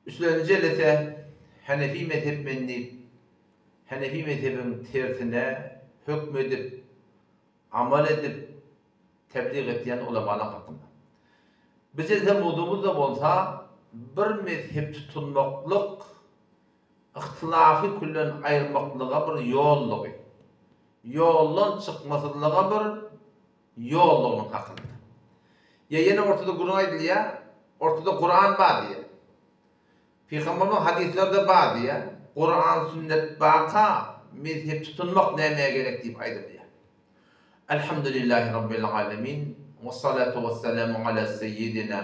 Üçlenji jelese Hanefi mezhep men diýip, Hanefi mezhebiň tersine hökm edip, amal edip, teblig etýän ulamalaň hakynda. Bu jelse mowzugymyz-da bolsa bir mezhep tutunmaklyk yhtylafy küllen aýyrmaklyga bir ýoldugy, ýoldan çykmasyzlyga bir ýoldugynyň hakynda. Ýa ýene ortada gürrüň aýdylýar, ortada Kuran bar diýýär. Pygamberimiziň hadyslary-da bar diýýär. Kuran sünnet barka mezhep tutunmak nämä gerek diýip aýdylýar. Elhamdülillahi Rabbil alemin, wessalatu wesselamu ala seýýidina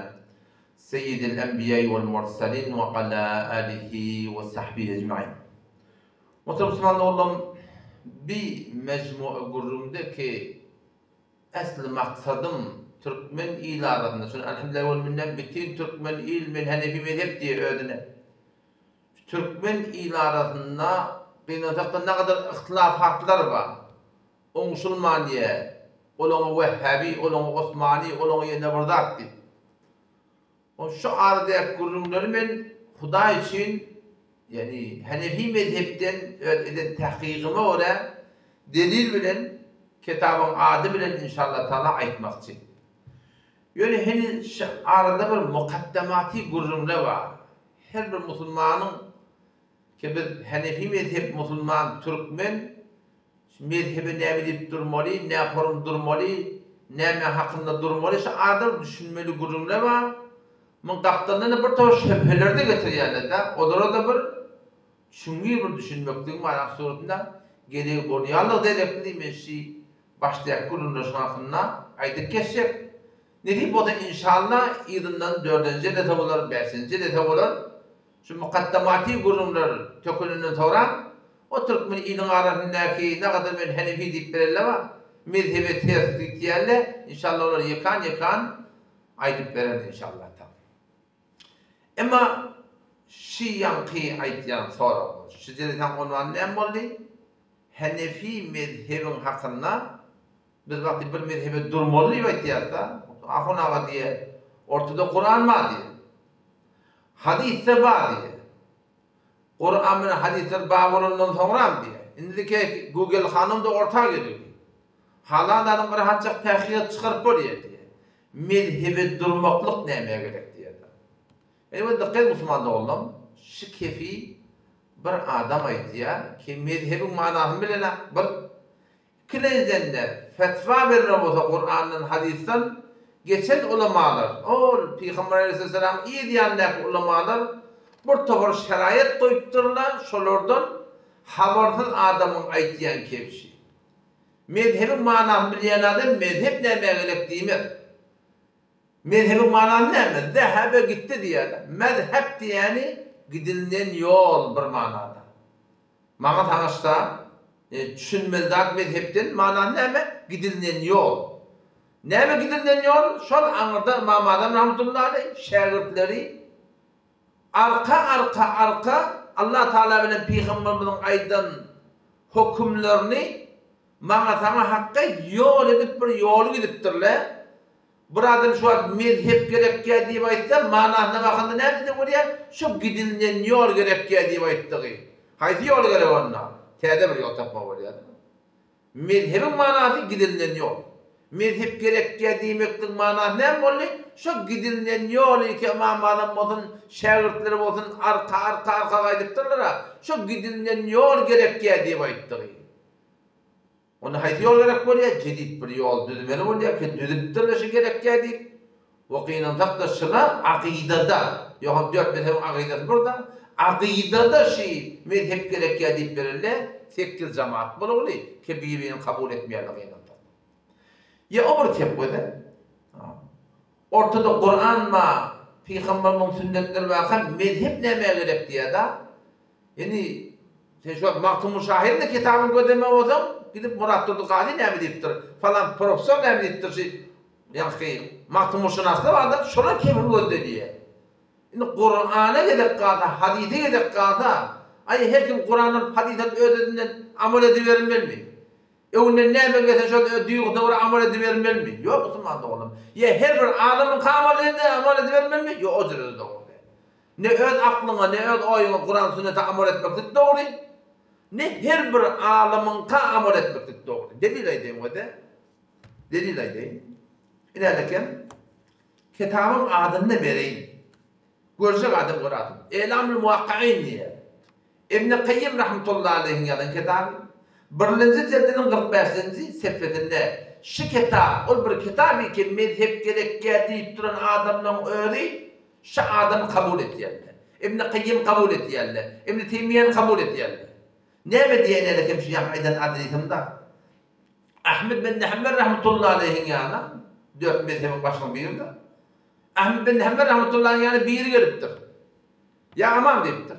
Seýýidil enbiýai wal mursalin we ala alihi we sahbihi ejmain. Muhterem musulman doganlarym, bi mejmua gürrüňdeki esli maksadym türkmen il arasynda, şony elhamdülillah wel minne bütin türkmen il men hanefi mezhep diýýär özüne. Şu türkmen il arasynda gynansakda nagadar yhtylafatlar bar. Oňşulman diýýär. Olaňa wehhabi, olaňa osmany, olaňa ýene bir zat diýip. O şu aradäki gürrüňleri men Hudaý üçin, ýagny Hanefi mezhepden öz eden tahkygyma görä delil bilen, kitabyň ady bilen inşallah taala aýtmakçy. Ýöne heniz şu arada bir mukaddamaty gürrüňler bar. Her bir musulmanyň ki biz Hanefi mezhep musulman türkmen Şu mezhebe näme diýip durmaly, nähorum durmaly, näme hakynda durmaly, şu adam düşünmeli gürrüňler bar. Muň gapdalyndan-da bir topar şübheleri-de getirýärler-de, olara-da bir çuňňur bir düşünmekligiň manasy suratynda geregi bolýanlygy derekli men şi başdaky gürrüňler şuň hakynda aýdyp geçjek. Nesip bolsa inşalla yzyndan dördünji jelese bolar, bäşinji jelese bolar. Şu mukaddamaty gürrüňler tökülenden soňra o türkmen iliň arasyndaky nagadar men henefi diýip berelle bar, mezhebe ters gitýälle, inşallah olar ýekan-ýekan aýdyp berer inşallah taala. Emma şi ýaňky aýtýan soragymyz, şu jelesäň unwany näme boldy? Henefi mezhebiň hakynda biz wagty bir mezhebe durmaly diýip aýtýarys-da, ahun aga diýýär, ortada Kuran bar diýýär. Hadysda bar diýýär. Kuran bilen hadyslar bar bolandan soňram diýýär. Indiki Google hanym-da orta geldi. Halan zadyň bir hatjak tahkygat çykaryp bolýar diýýär. Mezhebe durmaklyk nämä gerek diýýär. Elbetde gyz musulman doganlarym şu kefi bir adam aýtýar ki mezhebiň manasyny bilenok bir Ikilenjende fetwa berme bolsa Kurandan hadysdan geçen ulamalar ol Pygamber aleýhissalamyň yz ýanyndaky ulamalar bir topar şeraýat goýupdyrlar şolardan habarsyz adamyň aýtýan kebşi. Mezhebiň manasyny bilýän adam mezhep nämä gerek diýmez. Mezhebiň manasy näme? Zehebe gitdi diýýärler. Mezhep diýýäni gidilinen ýol bir manada. Maňa sanaşsa, düşünmeli zat mezhepden manasy näme? Gidilinen ýol. Näme gidilinen ýol? Şol aňyrda Ymam Azam rahmetullahi aleý şägirtleri arka arka arka Allah Taala bilen Pygamberimiziň aýdan hökümlerini maňa saňa hakga ýol edip bir ýoly gidipdirler. Bir adam şu wagt mezhep gerekýä diýip aýtsa, manasyna bakanda näme bolýar? Şu gidilinen ýol gerekýä diýip aýtdygy. Haýsy ýol gerek onda? Täze bir ýol tapmaly bolýar-da. Mezhebiň manasy gidilinen ýol. Mezhep gerekýä diýmekligiň manasy näme boldy? Şu gidilinen ýoly ki Ymam Azam bolsun, şägirtleri bolsun arka arka arka gaýdypdyrlar-a, şu gidilinen ýol gerekýä diýip aýtdygy. Onda haýsy ýol gerek bolýar? Jedit bir ýol düzmeli bolýar ki, düzüpdirler şu gerekýär diýip. We gynansak-da şyla akydada, ýogsam dört mezhebiň akydasy bir-da, akydada şy mezhep gerekýär diýip berende sekiz jamaat bolugly ki bir-birini kabul etmeýärler gynansak. Ýa o bir kepwede. Ortada Kuran bar, pygamberimiň sünnetleri barka mezhep nämä gerek diýýär-da. Indi sen şu wagt Magtymguly şahyryň-da kitabyny gözlemek bolsaň, gidip Myratdurdy Gazy näme diýipdir, falan professor näme diýipdir şu ýaňky Magtymgulyşynaslar bar-da, şolar kepil gözle diýýär. Indi Kurana gezek galsa, hadysa gezek galsa, aý her kim Kuran alyp, hadys alyp öz-özünden amal edibermelimi? Öňünden näme gelse şol öz duýgusyna görä amal edibermelimi? Ýok musulman doganym. Ýa her bir alymyňky amal edende amal edibermelimi? Ýok o jürede dogry däl. Ne öz aklyňa, ne öz oýuňa Kuran sünnete amal etmeklik dogry, ne her bir alymyňka amal etmeklik dogry. Delil aýdaýyn wede. Delil aýdaýyn. Inälekem kitabyň adyny-da bereýin. Görjek adam göräsin. Elamül Muwakkain diýýär. Ibni Kaýýym rahmetullahi aleýhiň ýazan kitaby, birlenji jildiniň 45-nji sefesinde şu kitap, ol bir kitap eken, mezhep gerekýär diýip duran adamlaryň özi şu adamy kabul etýärler. Ibni Kaýýym kabul etýärler. Ibni Teýmiýäni kabul etýärler. Näme diýen ýaly hem şu ýaňky aýdan adresimde Ahmed bin Hanbel rahmetullahi aleýhiň ýanyna, dört mezhebiň başynyň biridir. Ahmed bin Hanbel rahmetullahi ýanyna biri gelipdir. Ýa ymam diýipdir.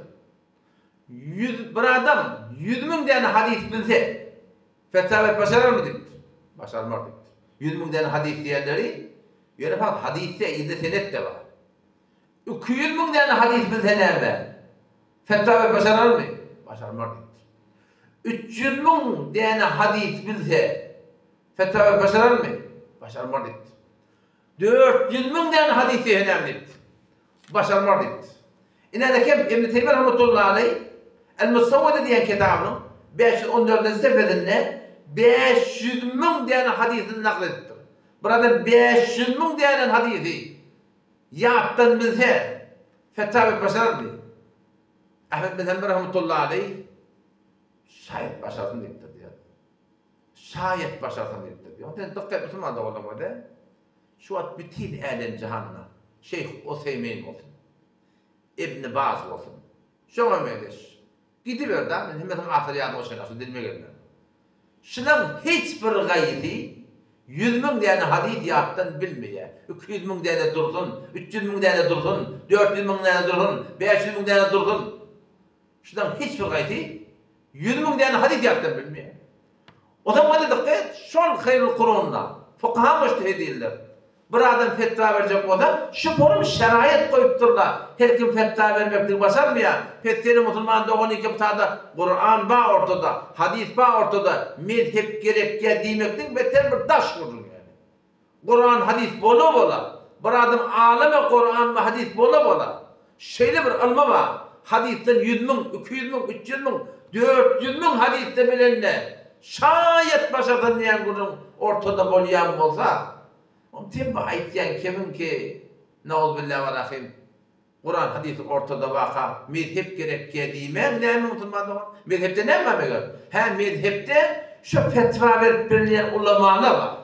100 bir adam 100 müň däne hadys bilse, fetwa berip başararmy diýipdir. Başarmaz diýipdir. 100 müň däne hadys diýenleri, ýöne fakat hadysda ýerde senet de bar. 200 müň däne hadys bilse näme? Fetwa berip başararmy? Başarmaz diýipdir. 300 müň däne hadys bilse, fetwa berip başararmy? Başarmaz diýipdir. 400 müň däne hadys diýse näme diýipdir. Başarmaz diýipdir. Ine kem Ibn Teýmiýe rahmetullahi aleý El-Musawwada diýen kitabynyň 514-nji sefesinde 500 müň däne hadysyny nakl edipdir. Bir adam 500 müň däne hadysy ýatdan bilse, fetwa berip başararmy? Ahmet bin Hanbel rahmetullahi aleý şaýat başarsyn diýipdir diýýär. Şaýat başarsyn diýipdir. Ýok, sen dykgat musulman doganlar boldy. Şu wagt bütin älem jahanda Şeýh Oseýmin bolsun, Ibn Baz bolsun, şoňa meňzeş gidiber-dä, men hemmesiniň atlary ýadyma düşenok, şu dilime gelmän. Şulaň hiç bir gaýysy 100 müň däne hadys ýatdan bilmeýär. 200 müň däne dursun, 300 müň däne dursun, 400 müň däne dursun, 500 müň däne dursun. Şulaň hiç bir gaýsy 100 müň däne hadys ýatdan bilmeýär. O zaman dykgat, şol haýrul kurunda fukaha mujtehidinler bir adam fetwa berjek bolsa, şu forum şeraýat goýupdyrlar. Her kim fetwa bermekligi başarmaýar. Pes seni musulman dogany ki bu tada Kuran bar ortada, hadys bar ortada, mezhep gerekýär diýmekden beter bir daş gürrüň ýaly. Kuran hadys bola bola, bir adam aleme Kuran we hadys bola bola, şeýle bir ylmy bar, hadysdan 100 müň, 200 müň, 300 müň, 400 müň hadysda bilende, şaýat başarsan diýen gürrüň ortada bolýan bolsa, oň sen bu aýtýan kemiň ki, nauzbillah we rahim, Kuran hadysy ortada barka mezhep gerekýä diýmäň näme musulman dogan? Mezhepde näme bar meger? Hä mezhepde şu fetwa berip bilýän ulamalar bar.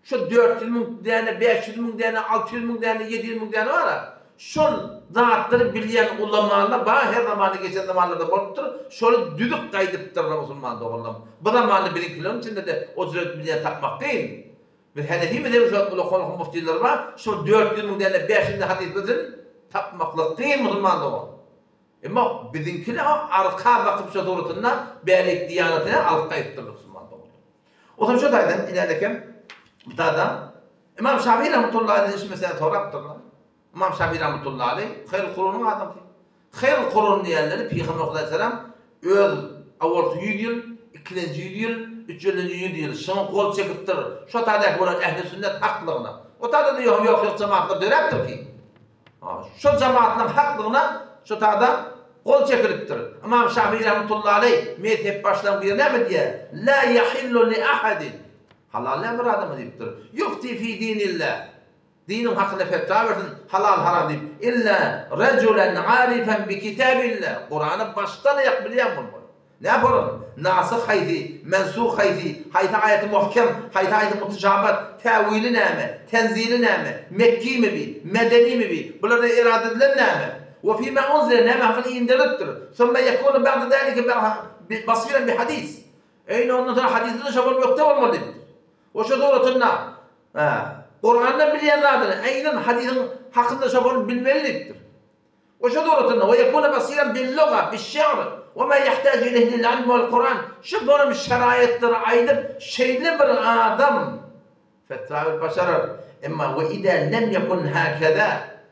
Şu 400 müň däne, 500 müň däne, 600 müň däne, 700 müň däne bar. Şol zatlary bilýän ulamalar bar, her zamanda geçen zamanlarda bolupdyr. Şoly düzük gaýdypdyrlar musulman doganlarym. Bu zamanda biziňkileriň içinde-de o jüret bilýän tapmak kyn. Biz Hanefi mezhebi şu wagt uly muftiler bar, şol 400 müň däne 500 müň hadys bilsin, tapmaklyk kyn musulman dogan. Emma biziňkiler arka bakyp şu suratynda bärik diýanatyna alyp gaýdypdyrlar musulman dogan. O zaman şu taýdan inädekem bu da Imam Şafii rahmetullahi aleyh şu meseleni sorapdyrlar. Imam Şafii rahmetullahi aleyh haýr kurunyň adamsy. Haýr kurun diýenleri Pygamber aleyhisselam öz awalky 100 ýyl, ikinji 100 ýyl, üçünji 100 ýyl şoňa gol çekipdir. Şu taýdaky bolan ehli sünnet haklygyna. O taýda da ýok ýok ýok jemaatlar döräpdir ki. Şu jemaatlaryň haklygyna şu taýda gol çekilipdir. Imam Şafii rahmetullahi aleyh mezhep başlaň bir näme diýär? La yahillu li ahadin. Halal näme bir adama diýipdir. Yufti fi dinillah. Diniň hakyna fetwa bersin, halal haram diýip. Illa rajulan arifan bi kitabillah. Kurany başdan aýak bilýän bolmaly. Ne yaparyn? Nasyh haýsy, mensuh haýsy, haýsy aýaty muhkem, haýsy aýaty mutuşabat, täwili näme, tenzili näme, mekkimi bi, medenimi bi, bularda irade edilen näme? We fima unzile näme hakyna inderilipdir? Summa yekunu ba'da zalika basiran bi hadis. Eýni ondan soňra hadysda da şo bolmakda bolmaly diýipdir. O şo suratynda Kuranda bilýän zadyny, eýnen hadysyň hakynda şo bolup bilmeli diýipdir. O şo suratynda we yekuna basiran bil luga, bil şi'r we ma yahtaju ileyhi lil ilm wal Kuran. Şu bolam şaraýatlary aýdyp, şeýle bir adam fetwa berip başarar. Emma we iza lem yekun hakaza.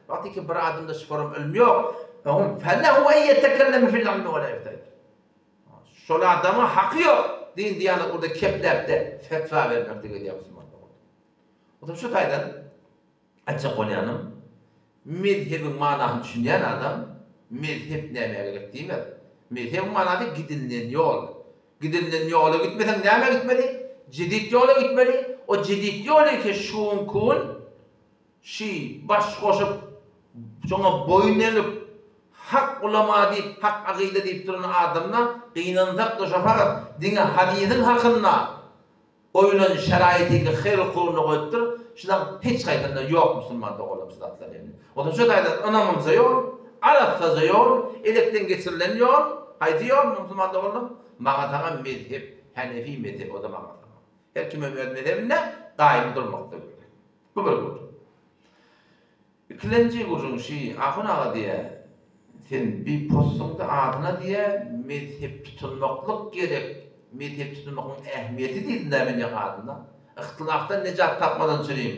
Wagty ki bir adamda şu forum ylm ýok, fehum felehu en yetekelleme fil ilmi we la yeftahir. Şol adama haky ýok din diýanet orada kepläp-de fetwa bermek diýip edýär musulman dogan. O zaman şu taýdan aýtjak bolýanym. Mezhebiň manasyny düşünýän adam mezhep nämä gerek diýmez. Mezhebiň manasy gidilinen ýol. Gidilinen ýola gitmeseň nämä gitmeli? Jedit ýola gitmeli. O jedit ýoly ki şu günki gün şi baş goşup şoňa boýun egip hak ulama diýip hak akyda diýip duran adamda gynansak-da şo fakat diňe hadysyň hakynda Goýulan şeraýyty hyr ugruna goýupdyr. Şulaň hiç haýsynda ýok musulman doganlarym şu zatlar indi. Onsoň şu taýdan ynamymza ýol, arassaja ýol, elekden geçirilen ýol, haýsy ýol musulman doganlarym? Maňa saňa mezhep, Hanefi mezhebi o-da maňa saňa. Her kimem öz mezhebinde gaýym durmakda gerek. Bu bir gürrüň. Ikilenji gürrüň şi, ahun aga diýýä, sen bi postuňda adyna diýýä, mezhep tutunmaklyk gerek, mezhep tutunmaklygyň ähmiýeti diýdim-dä men ýaňy adynda. Yhtylafdan nejat tapmadan çürim,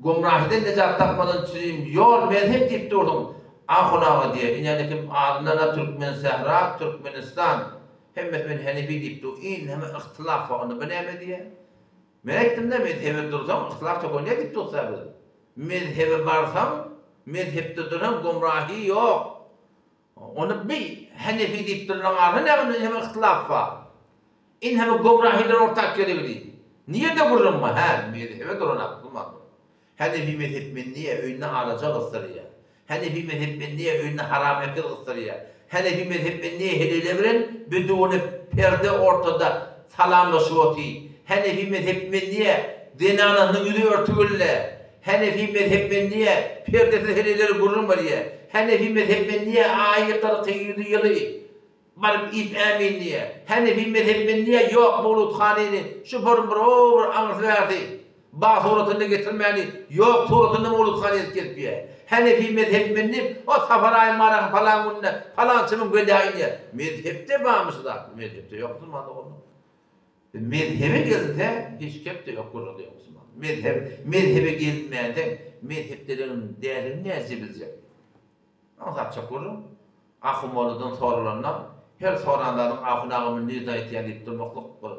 gomrahydan nejat tapmadan çürim, ýol mezhep diýip dursuň. Ahun aga diýýä, inänikim adynda-da Türkmensähra, Türkmenistan, hemmesi men Henefi diýip dur, indi hem yhtylaf bar, onda bu näme diýýä? Men aýtdym-da, mezhebe dursaň, yhlas tökenýär diýip dursa biz. Mezhebe barsaň, mezhepde dursaň gomrahy ýok. Ony bi Henefi diýip durlaň arasynda näme indi hem yhtilaf bar. Indi hem gomrahylar orta geregli. Nirede gürrüň bar? Hä, mezhebe duran aklyma. Henefi mezhep men diýýär, öýünde alaja gysdyrýar. Henefi mezhep men diýýär, öýünde haram ekiz gysdyrýar. Henefi mezhep men diýýär, helele bilen biduny perde ortada salamlaşyp otyr. Henefi mezhep men diýýär, zenanasynyň ýüzi örtügille. Henefi mezhep men diýýär, perdesiz heleleri gürrüň berýär. Henefi mezhep men diýýär, aýy, kyrky, ýüzi, ýyly. Baryp iýip ämin diýýä. Henefi mezhep men diýýä ýok Mowlud hanyny şu borun bir o bir aňyrsy bärsi bag suratynda getirmäni ýok suratynda Mowlud hany edip gelip diýýä. Henefi mezhep men diýip o Safar aýy maragyň palan gününe palançymyň welä inýä. Mezhepde barmy şu zat? Mezhepde ýok musulman doganlar. Mezhebe gelinse hiç kepde ýok gürrüňde ýok musulman. Mezhep mezhebe gelinmänsoň mezhepdeleriň däligini näce biljek? Aňsatjak gürrüň. Ahun molladan soralanda, her soran zadyň Ahun aga muny nirden aýtýar diýip durmaklyk bir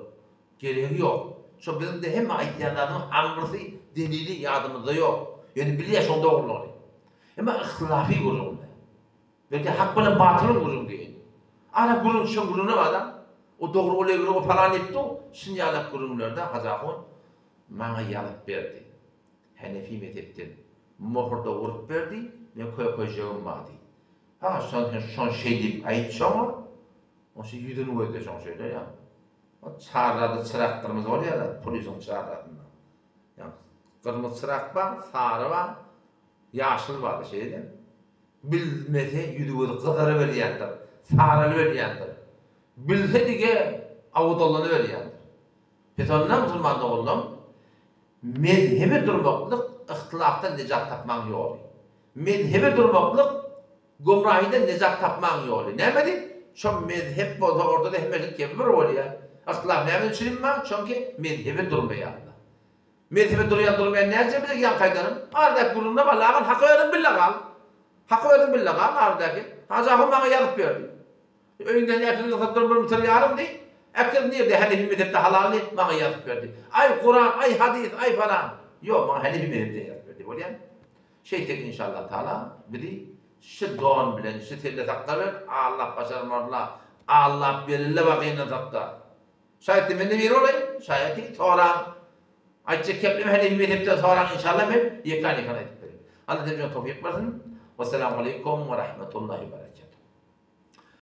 geregi ýok. Şo biziň-de hemme aýtýan zadymyz aňyrsy, delili ýadymyzda ýok. Ýöne bilýäs şoň dogrulygyny. Emma yhtylafy gürrüňde. Belki hak bilen batylyň gürrüňi diýeýin. Ara gürrüň şoň gürrüňine bar-da. O dogry ol egri o palan diýip dur. Şunýalak gürrüňlerde Hajy ahun maňa ýazyp berdi. Henefi mezhepden mohurda urup berdi, men köýkejegim bar diý. Ha, şon sen şon şeý diýip aýt şoňa, o şo ýüzüni gözle şoň şeýle ýa. O çarrada çyrak gyrmyzy bolýar-a, polisiň çarrasynda. Ýa gyrmyzy çyrak bar, sary bar, ýaşyl bar-da şeýle. Bilmese ýüzi-gözi gyzaryberýändir, saralyberýändir. Bilse dige awdallanyberýändir. Pes onda musulman doganlarym, Mezhebe durmaklyk yhtylafdan nejat tapmagyň ýoly. Mezhebe durmaklyk gomrahydan nejat tapmagyň ýoly. Näme diýip? Şo mezhep bolsa ortada hemmesiniň kefi bir bolýar. Yhtylaf näme üçin bar? Çünki mezhebe durmaýarlar. Mezhebe durýan durmaýan näce biljek ýaňky aýdanym? Aradaky gürrüňde bar. Lagal haky özüň bille gal. Haky özüň bille gal aradaky. Hajy ahun maňa ýazyp berdi. Öýünden äkidip satdyran bir müter ýarym diý. Äkidip nirde Hanefi mezhepde halal diý, maňa ýazyp berdi. Aý Kuran, aý hadys, aý falan. Ýok, maňa Hanefi mezhepden ýazyp berdi. Bolýamy? Şeýtsek inşallah taala bizi şu don bilen, şu selle saklar bilen Alla başarmarla, Alla berille bar gynansakda. Şaýatda mende biri bolaýyn, şaýaty soraň. Aýtjak geplerimi Hanefi mezhepden soraň inşallah men ýekan-ýekan aýdyp bererin. Alla size towfyk bersin. Wessalamu aleýkum we rahmetullahi we berekatuh.